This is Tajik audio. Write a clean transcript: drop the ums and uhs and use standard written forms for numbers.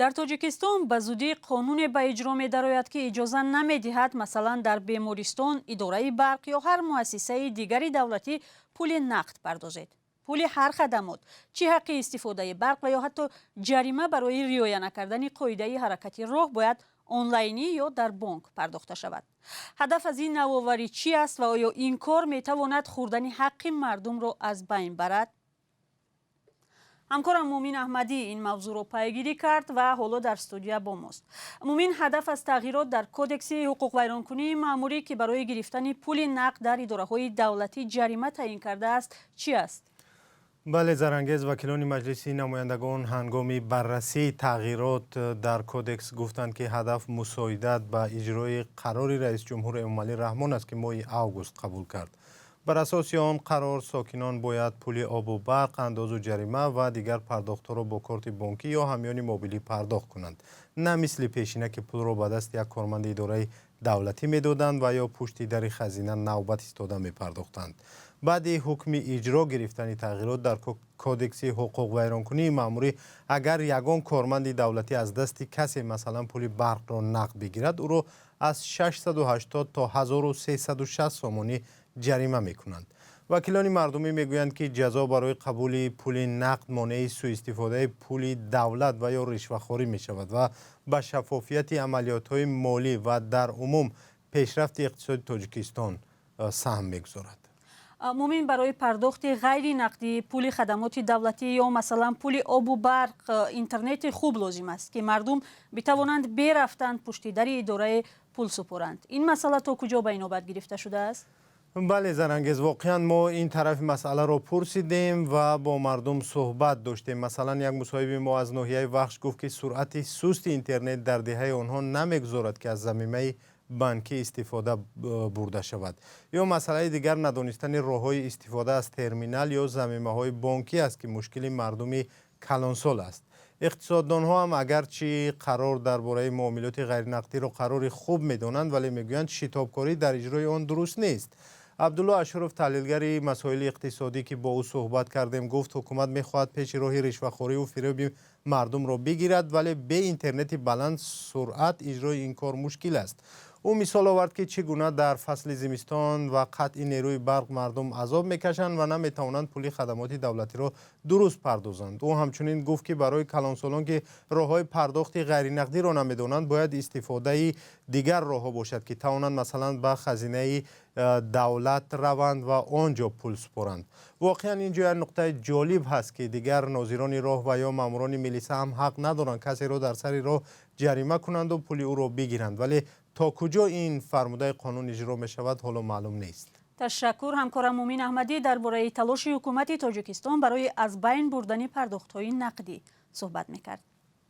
Дар Тоҷикистон ба зудӣ қонуне ба иҷро медарояд, ки иҷоза намедиҳад, масалан, дар бемористон, идораи барқ ё ҳар муассисаи дигари давлатӣ пули нақд пардозед. Пули ҳар хадамот, чӣ ҳаққи истифодаи барқ ва ё ҳатто ҷарима барои риоя накардани қоидаи ҳаракати роҳ, бояд онлайнӣ ё дар бонк пардохта шавад. Ҳадаф аз ин навоварӣ чӣ аст ва оё ин кор метавонад хӯрдани ҳаққи мардумро аз байн барад? Ҳамкорам Мумин Аҳмадӣ ин мавзӯъро пайгирӣ кард ва ҳоло дар студия бо мост. Мумин, ҳадаф аз тағйирот дар Кодекси ҳуқуқвайронкунии маъмурӣ, ки барои гирифтани пули нақд дар идораҳои давлатӣ ҷарима таъин кардааст, чӣ аст? Бале, Зарангез, вакилони Маҷлиси намояндагон ҳангоми баррасии тағйирот дар кодекс гуфтанд, ки ҳадаф мусоидат ба иҷрои қарори раисҷумҳур Эмомалӣ Раҳмон аст, ки моҳи август қабул кард. Бар асоси он қарор, сокинон бояд пули обу барқ, андозу ҷарима ва дигар пардохтҳоро бо корти бонкӣ ё ҳамёни мобилӣ пардохт кунанд, на мисли пешина, ки пулро ба дасти як корманди идораи давлатӣ медоданд ва ё пушти дари хазина навбат истода мепардохтанд. Баъди ҳукми иҷро гирифтани тағйирот дар Кодекси ҳуқуқвайронкунии маъмурӣ, агар ягон корманди давлатӣ аз дасти касе, масалан, пули барқро нақд бигирад, ӯро аз 680 то 1360 сомонӣ ҷарима мекунанд. Вакилони мардумӣ мегӯянд, ки ҷазо барои қабули пули нақд монеи сӯистифодаи пули давлат ва ё ришвахорӣ мешавад ва ба шаффофияти амалиётҳои молӣ ва дар умум пешрафти иқтисоди Тоҷикистон саҳм мегузорад. Мумин, барои пардохти ғайри нақдии пули хадамоти давлатӣ ё, масалан, пули обу барқ интернети хуб лозим аст, ки мардум битавонанд бе рафтан пушти дари идораи пул супоранд. Ин масъала то куҷо ба инобат гирифта шудааст? Бале, Зарангез, воқеан мо ин тарафи масъаларо пурсидем ва бо мардум суҳбат доштем. Масалан, як мусоҳиби мо аз ноҳияи Вахш гуфт, ки суръати сусти интернет дар деҳаи онҳо намегузорад, ки аз замимаи бонкӣ истифода бурда шавад. Ё масъалаи дигар надонистани роҳҳои истифода аз терминал ё замимаҳои бонкӣ аст, ки мушкили мардуми калонсол аст. Иқтисоддонҳо ҳам агарчи қарор дар бораи муомилоти ғайринақдиро қарори хуб медонанд, вале мегӯянд, шитобкорӣ дар иҷрои он дуруст нест. Абдулло Ашуров, таҳлилгари масоили иқтисодӣ, ки бо ӯ суҳбат кардем, гуфт, ҳукумат мехоҳад пеши роҳи ришвахориву фиреби мардумро бигирад, вале бе интернети баланд суръат иҷрои ин кор мушкил аст. Ӯ мисол овард, ки чӣ гуна дар фасли зимистон ва қатъи нерӯи барқ мардум азоб мекашанд ва наметавонанд пули хадамоти давлатиро дуруст пардозанд. Ӯ ҳамчунин гуфт, ки барои калонсолон, ки роҳҳои пардохти ғайринақдиро намедонанд, бояд истифодаи дигар роҳҳо бошад, ки тавонанд, масалан, ба хазинаи давлат раванд ва он ҷо пул супоранд. Воқеан, ин ҷо як нуқтаи ҷолиб ҳаст, ки дигар нозирони роҳ ва ё маъмурони милиса ҳам ҳақ надоранд касеро дар сари роҳ ҷарима кунанду пули ӯро бигиранд, вале то куҷо ин фармудаи қонун иҷро мешавад, ҳоло маълум нест. Ташаккур. Ҳамкорам Мумин Аҳмадӣ дар бораи талоши ҳукумати Тоҷикистон барои аз байн бурдани пардохтҳои нақдӣ суҳбат мекард.